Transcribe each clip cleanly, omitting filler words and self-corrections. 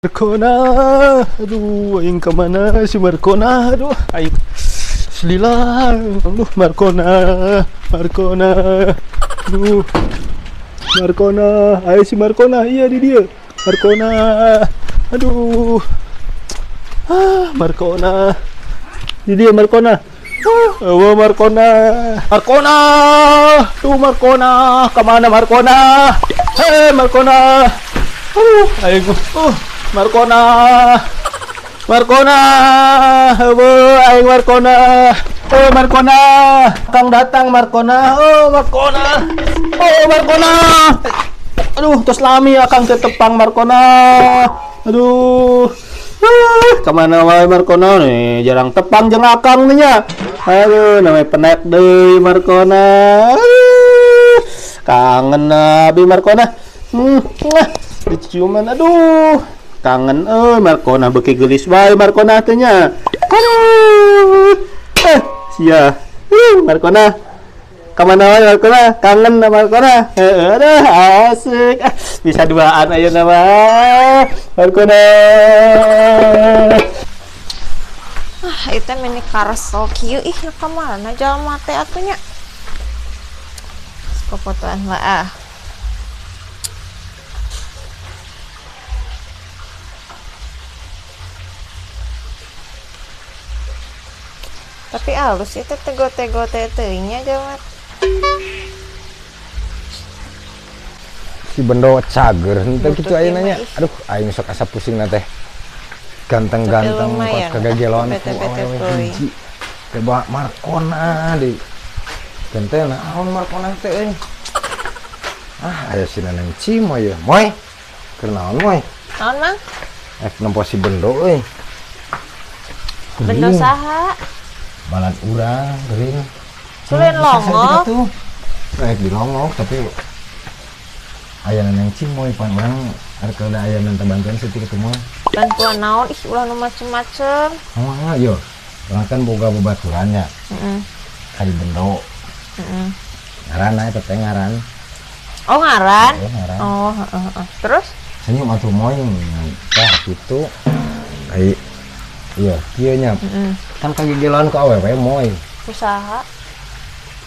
Markona, aduh, aing kemana si Markona, aduh, aing selila, aduh, Markona, Markona, aduh, Markona, ayo si Markona, iya di dia, Markona, aduh, ah, Markona, di dia Markona, ah, oh, Markona, Markona, tuh Markona, kemana Markona, hei Markona, aduh, aing, Markona, Markona, heueuh aing Markona, oh Markona, kang datang Markona, oh Markona, oh Markona, aduh tos lami akang teu tepang Markona, aduh, kemana wae Markona nih, jarang tepang jeung akang nih nya, aduh namanya penek deui Markona, kangen abi Markona, diciuman, aduh. Kangen euy Markona beuki geulis wae Markona teh nya. Aduh. Sia. Markona. Ka mana wae Markona? Kangen Markona. Heeh, aduh asik. Bisa duaan ayeuna mah. Markona. Ah, itu meni karesel kieu ih ka mana jalma teh atuh nya. Popotoan lah ah. Tapi alus itu tego-tego teuingnya jamat. Si bendo cager henteu kitu ayeuna nya. Aduh, aing sok asa pusing na teh. Ganteng-ganteng kos kagageloan ku awewe hiji. Teh bawa Markona deui. Ganteng naon Markona teh euy. Ah, aya si Neneng Cimoy ye. Moy. Keur naon moy? Naon, Mang? Ek nempo si bendo euy. Bendo saha? Balad urang gering. Sulen longok. Rek di longok tapi aya Neneng Cimoy pan urang arek da aya minta bantuan seutik kitu mah. Bantuan naon ih ulah nu macem-macem. Moal yo. Urang kan boga babaturan nya. Heeh. Ka di bendo. Heeh. Ngaran eta teh ngaran. Oh, ngaran? Oh, ngaran. Oh, heeh heeh. Terus? Senyum atuh moy. Tah kitu. Ai iya, kieu nya. Heeh. Kan kagegeloan ku awewe moy. Usaha.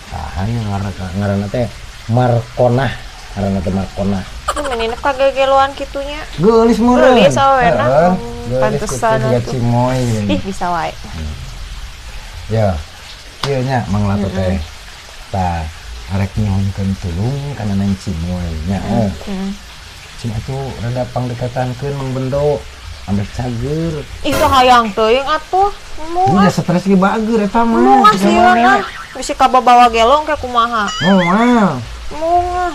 Saha nya ngaranna teh Markonah, ngaranna teh Markonah. Tuh meninep kagegeloan kitunya. Geulis meureun. Geulis awena. Pantesan atuh. Cimoy. Ih, bisa wae. Ya. Kieu nya Mang Lato teh. Tah, arek nyuhunkeun tulung ka Neneng Cimoy nya. Heeh. Cing atuh rada pangdekatankeun Mang Bendo. Ambil cager. Ih, teu hayang teuing atuh. Mun udah stres ge bager eta mah. Mun ah sieun ah. Bisi kababawa gelong ke kumaha. Moal. Mung ah.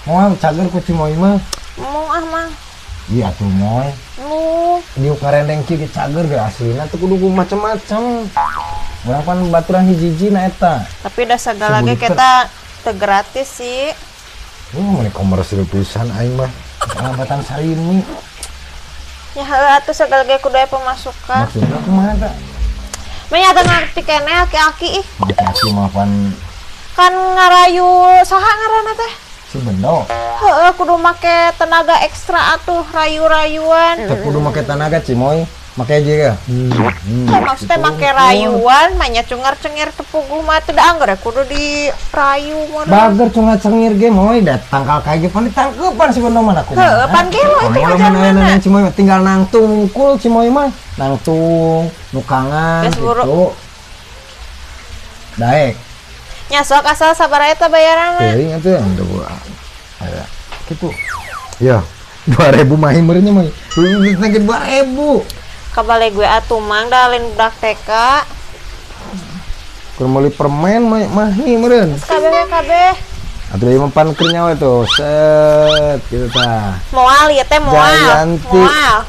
Moal cager ku Cimoy mah. Mung ah mah. Iya atuh moy. Mung. Diuk ngarendeng kieu ge cager ge aslina teu kudu macem-macem. Urang pan baturan hiji-hiji na eta. Tapi da sagala ge kita teu gratis sih. Mun komersil pisan aing mah. Alabatan sarimi. Ya heuh atuh sagala ge kudu aya pemasukan. Maksudna kumaha ta? Menya teu ngarti keneh aki-aki ih. Aki-aki mah pan kan ngarayu saha ngaranna teh? Si Bendo. Heuh kudu make tenaga ekstra atuh rayu-rayuan. Teu kudu make tenaga Cimoy, make aja ya. Maksudnya make rayuan mah nya cungar-cengir teu puguh mah teu da angger kudu dirayu mah. Bager cungar-cengir ge moy da tangkal kae ge pan ditangkeupan si Bendo mah kumaha. Heuh pan gelo itu mah jalmana. Cimoy tinggal nangtung kul Cimoy mah, nangtung nukangan gitu. Daek. Nya sok asal sabaraha eta bayaranna. Teuing atuh aya kitu. Ya, 2000 mah meureun nya moy. Duitna ge 2000. Kabale gue atuh Mang da lain budak TK. Keur meuli permen mahi meureun. Kabeh kabeh. Atuh ieu mah pan keur nyawa tuh. Set kitu tah. Moal ieu teh moal. Moal.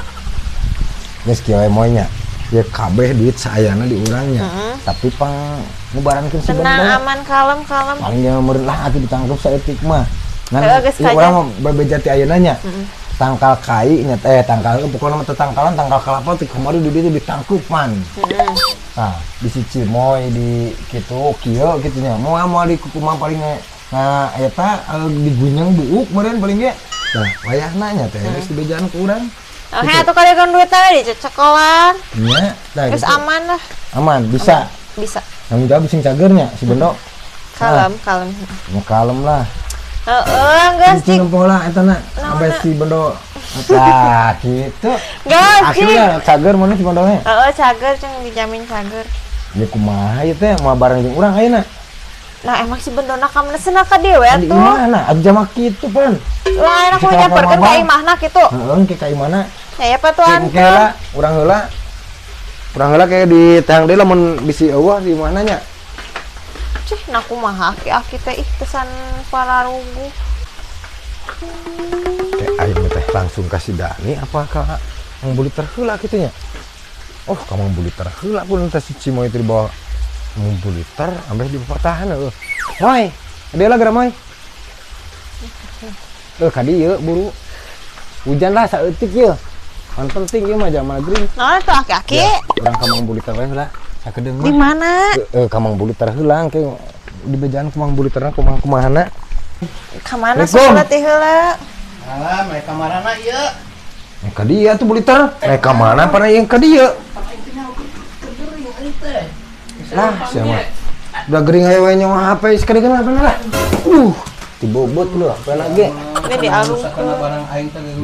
Geus kieu we moy nya. Ya kabeh duit saayana di urang nya. Tapi pang ngubarankeun si Bendo. Tenang aman kalem-kalem. Paling ge meureun lah atuh ditangkep saeutik mah. Ngan ieu urang mah bebeja ti ayeuna nya. Tangkal kai nya teh tangkal pokona mah tetangkalan tangkal kelapa ti kamari di dieu ditangkupan. Tah di si Cimoy di kitu kieu kitu nya. Moal moal di kumaha paling nah eta digunyang buuk meureun paling ge. Tah wayahna nya teh geus dibejaan ku urang. Oke, atuh kalian duit teh dicecekolan. Nya, tah geus aman lah. Aman, bisa. Bisa. Tanggung jawab sing cagernya si Bendo. Kalem, kalem. Mau kalem lah. Heeh, geus cing. Pola eta na sampai si Bendo. Tah, gitu. Geus. Akhirnya cager mana si Bendona? Heeh, cager cing dijamin cager. Ya kumaha ieu teh moal bareng jeung urang ayeuna. Nah, emang si Bendona kamana cenah ka dieu we atuh. Di imahna, atuh jama kitu pan. Lah, enak mau nyamperkeun ka imahna kitu. Heeh, ke ka imahna. Ya ya pa tuan. Engke heula, urang heula. Urang heula kayak di tang deui lamun bisi eueuh di imahna nya. Cih, nah kumaha aki-aki teh ih kesan pararugu. Kayak aing teh langsung kasih Dani apa ka Mang Buliter heula kitu nya. Oh, ka Mang Buliter heula pun teh si Cimoy itu dibawa Mang Buliter ambeh di pertahanan heuh. Moy, ada lah geura moy. Ka dieu buru. Hujan lah saeutik ieu. Pan penting ieu mah jamal gering. Naon tuh aki-aki? Urang ka Mang Buliter we heula. Sakedeung mah. Di mana? Ka Mang Buliter heula engke di bejaan ku Mang Buliterna kumaha kumahana. Ka mana sakola teh heula? Alah, mereka marana ieu. Ka dieu atuh Buliter. Mereka mana pana ieu ka dieu? Lah, siapa? Udah gering aja we nyawa HP sekali kan apa lah. Dibobot lu HP lagi. Ini dialungkeun.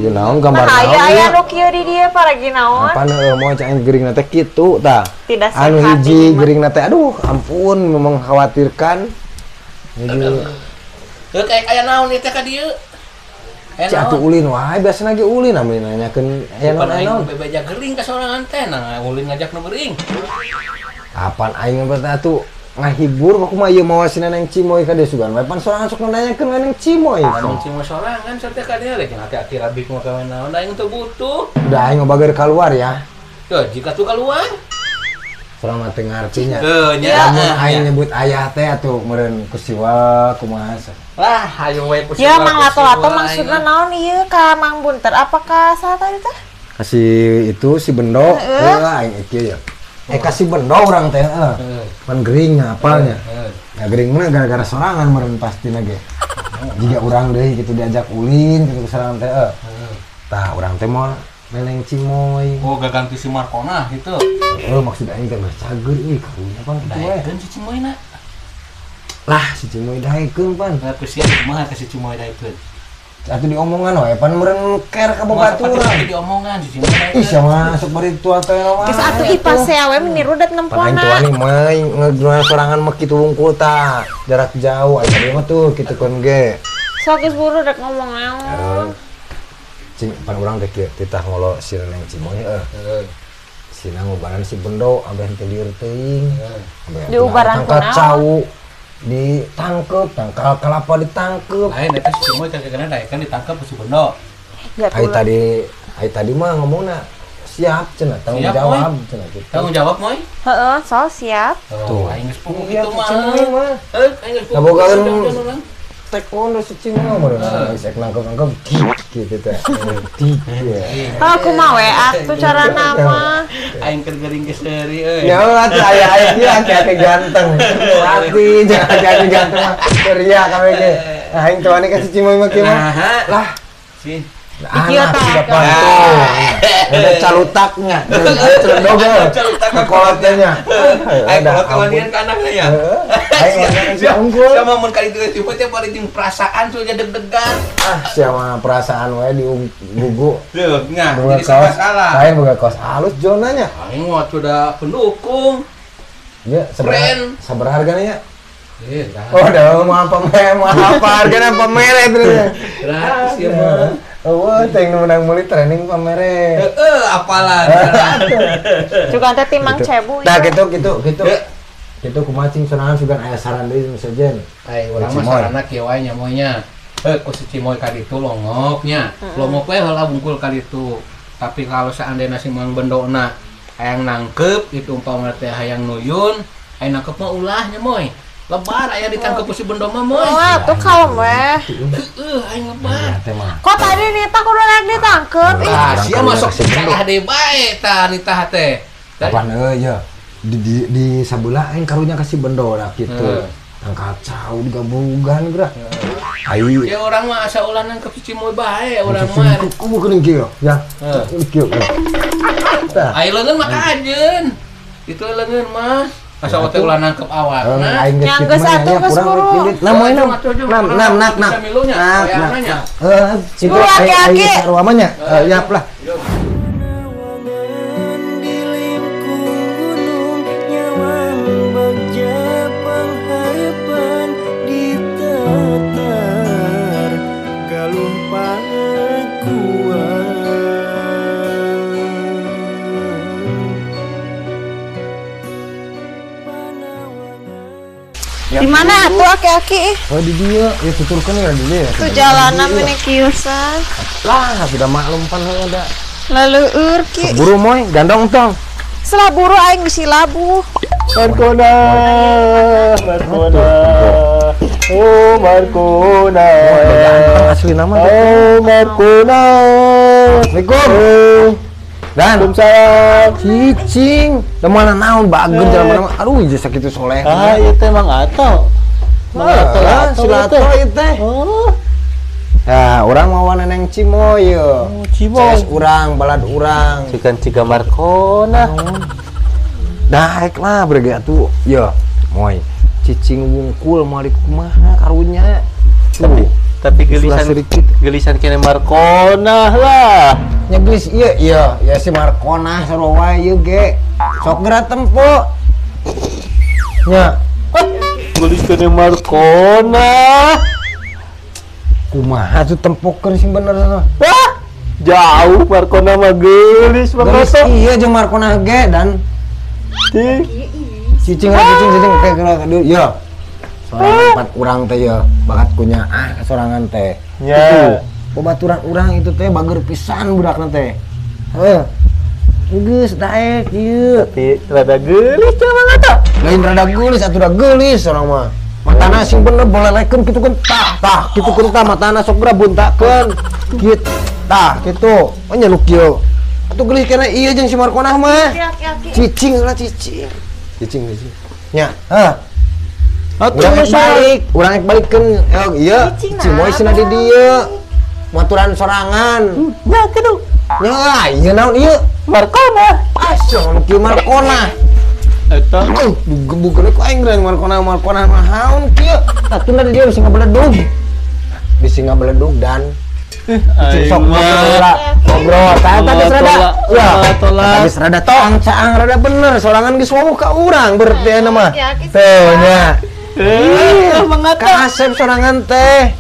Ieu naon gambar naon? Aya aya nu kieu di dieu paragi naon? Apa nu mau cak gering teh kitu tah. Tidak sehat. Anu hiji gering teh aduh ampun memang mengkhawatirkan. Jadi heuh kayak aya naon ieu teh ka dieu? Cik atuh ulin wae biasana ge ulin ame nanyakeun aya naon. Bebeja gering ka sorangan teh nah ulin ngajak nu gering. Apaan aing mah atuh ngahibur mah kumaha ieu mawa si Neneng Cimoy ka dieu sugan we pan sorangan sok nanyakeun Neneng Cimoy. Neneng Cimoy sorangan sarta ka dieu jeung hati-hati rabik mah kawe naon aing teu butuh. Udah aing bager keluar ya. Tuh jika tuh keluar. Urang mah teu ngarti nya. Lamun aing nyebut ayah teh atuh meureun ku siwa kumaha. Lah hayu we ku siwa. Ya Mang Lato-lato maksudna naon ieu ka Mang Bunter apa ka saha tadi teh? Kasih itu si Bendo heuh aing ieu ya. Kasih Bendo urang teh heeh. Pan gering apalnya. Ya gering mah gara-gara sorangan meureun pastina ge. Jiga urang deui kitu diajak ulin kitu sorangan teh heeh. Tah urang teh moal Neneng Cimoy. Oh, gaganti si Markona gitu. Heeh, maksud aing teh mah cager euy karunya pan kitu we. Daekeun si Cimoy na. Lah, si Cimoy daekeun pan. Lah ku sia kumaha ka si Cimoy daekeun? Atuh diomongan wae pan meureun ker ka babaturan. Diomongan si Cimoy daekeun. Ih, sia sok bari tua teh wae. Geus atuh ipas sia we meni rudet nempona. Pan aing tuani mah ngejual sorangan mah kitu wungkul tah. Jarak jauh aya tadi mah tuh kitu keun ge. Sok geus buru rek ngomong naon. Cing pan urang teh kieu titah ngolo si Neneng Cimoy heuh. Sina ngubaran si Bendo ambeh teu lieur teuing. Diubaran ku naon? Cau ditangkep, tangkal kelapa ditangkep. Lain eta si Cimoy teh kena daekeun ditangkep ku si Bendo. Ai tadi mah ngomongna siap cenah tanggung jawab cenah kitu. Tanggung jawab moy? Heeh, so siap. Tuh, aing geus puguh kitu mah. Heuh, aing geus puguh. Bogaeun taekwondo si Cimoy meureun geus nangkep-nangkep kitu teh. Aku mah we atuh carana mah. Aing keur gering geus seuri euy. Ya atuh aya aya ieu aki-aki ganteng. Ati jangan aki ganteng mah ceria kabeh ge. Aing teh wani ka si Cimoy mah kieu mah. Lah, si anak sudah pantung. Ada calutaknya, celendog, kolotnya. Aing kolot kawanian ka anaknya ya. Aing si unggul. Sama mun kali itu si teh paling jeung perasaan sudah deg-degan. Ah, siapa perasaan wae di gugu. Tuh, nya jadi salah. Lain boga kaos halus zonanya. Aing mah sudah pendukung. Ya, sabar harganya ya. Oh, dah mau apa apa harganya pamere terus. Gratis ya mah. Oh, teh nu menang meuli training pamere. Heeh, apalah. Juga teh timang cebu. Nah, gitu. Gitu kumaha cing sorangan sugan aya saran deui sejen. Ai urang mah sarana kieu wae nya moy nya. Heuh, ku si Cimoy ka ditu longok nya. Longok we heula bungkul ka ditu. Tapi kalau seandainya si Mang Bendona hayang nangkep itu umpama teh hayang nuyun, hayang nangkep mah ulah nya moy. Lebar aya ditangkep ku si Bendo mah moy. Wah, tuh kalem weh. Heeh, aing lebar. Kok tadi Nita kudu rek ditangkep? Ih, ah, sia masuk salah deui bae tah Nita teh. Kapan euy ya? Di sabelah aing karunya ka si Bendo lah kitu. Kacau digabugan geura. Ayo. Ya orang mah asa ulah nangkep si Cimoy bae urang mah. Kubu geuning kieu ya. Kieu. Ayo leungeun mah kajeun. Itu leungeun mah. Asa teh ulah nangkep awakna. Nya geus atuh geus buru. Nah, moy nam nam nak nak. Heeh, situ aki-aki sarua mah nya. Yap lah. Di mana tuh aki-aki? Oh di dia, ya tuturkan ya di dia. Tuh jalanan ini kiusan. Lah sudah maklum pan ada. Lalu urki. Buru moy, gandong tong. Selah buru aing bisi labuh. Markona, Markona. Oh Markona. Asli nama. Oh Markona. Assalamualaikum. Dan salam cicing, mana naon bager jalan mana, aduh jasa kitu soleh. Ah, ieu teh Mang Ato. Mang Ato, si Ato ieu teh. Oh. Ya, urang mawa neneng Cimoy ye. Oh, Cimoy. CS urang, balad urang. Cikan ciga Markona. Daek lah berge atuh. Ye, moy. Cicing wungkul moal kumaha karunya. Tapi gelisan gelisan kene Markona lah. Nya gelis ieu ieu ya si Markona sarua wae ieu ge. Sok geura tempo. Nya. Gelis kene Markona. Kumaha tuh tempokeun sing bener sana. Wah, jauh Markona mah geulis banget. Iya jeung Markona ge dan cicing cicing cicing kayak geura ieu. Sorangan empat urang teh ya bakat kunya ah sorangan teh. Nya. Babaturan urang itu teh bager pisan budakna teh. Heuh. Geus daek ieu. Tapi rada geulis teh Mang Ato. Lain rada geulis atuh da geulis urang mah. Matana sing bener bolelekeun kitu kan tah tah kitu kan tah matana sok geura buntakeun. Kitu tah kitu. Oh nya nu kieu. Atuh geulis kana ieu jeung si Markonah mah. Cicing lah cicing. Cicing cicing. Nya, heuh. Urang balik, urang balikeun ieu Cimoy cenah di dieu. Maturan sorangan. Nya kitu. Nya ieu naon ieu? Markona. Asa nu kieu Markona. Eta digebuk ku aing geus Markona Markona naon kieu. Tah tunda di dieu bisa ngabeledug. Bisa ngabeledug dan sok ngobrol. Tah eta geus rada. Ya, geus rada tong caang rada bener sorangan geus wawuh ka urang berarti ayeuna mah. Teh nya. Kasep sorangan teh.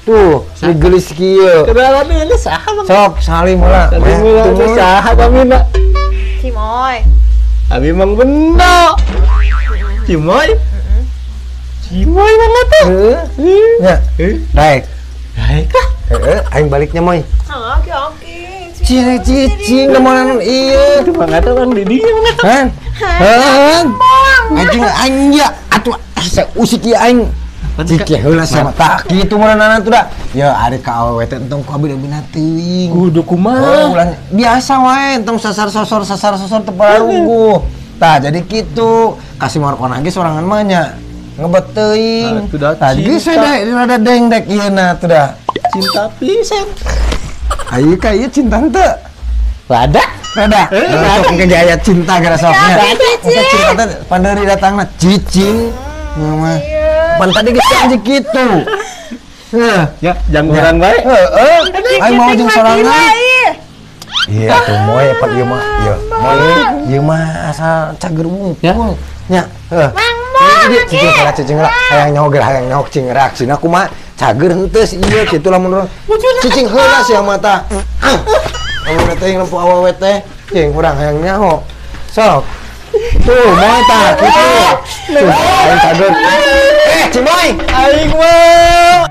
Tuh, digelis kieu. Kenalan ini saha Mang? Sok salim heula. Salim heula saha pamina? Cimoy. Abi Mang Bendo. Cimoy? Cimoy Mang Ato. Heeh. Nya. Daek. Daek ah. Heeh, aing baliknya moy. Heeh, oke. Cicing cicing lamun ieu. Itu Mang Ato Bang Didi Mang Ato. Hah? Heuh. Anjing aing ya atuh asa usik ieu aing. Cik heula sama tah kitu meunana tuh da. Ya ari ka awewe teh entong ku abi-abina teuing. Kudu kumaha? Ulah biasa wae entong sasar-sosor sasar-sosor teu pararuguh. Tah jadi kitu kasih Markona ge sorangan mah nya ngebet teuing. Tah geus we da rada dengdek ieu na tuh da. Cinta pisan. Ayo ka ieu cinta henteu? Rada. Rada. Sok engke aya cinta gara soknya. Cinta teh pandeuri datangna cicing. Mah. Pan tadi geus janji kitu. Heuh, ya jang urang bae. Heeh. Aing mau jeung sorangan. Iya tuh moy pan ieu mah. Ieu moy ieu mah asal cager wungkul. Nya, heuh. Cicing heula cicing heula. Hayang nyaho geura hayang nyaho cing reaksina kumaha? Cager henteu si ieu kitu lamun urang. Cicing heula sia mata. Lamun teh lempu awewe teh, cing urang hayang nyaho. Sok. Tuh, moy tah kitu. Tuh, aing cager. Cimoy, aing mah.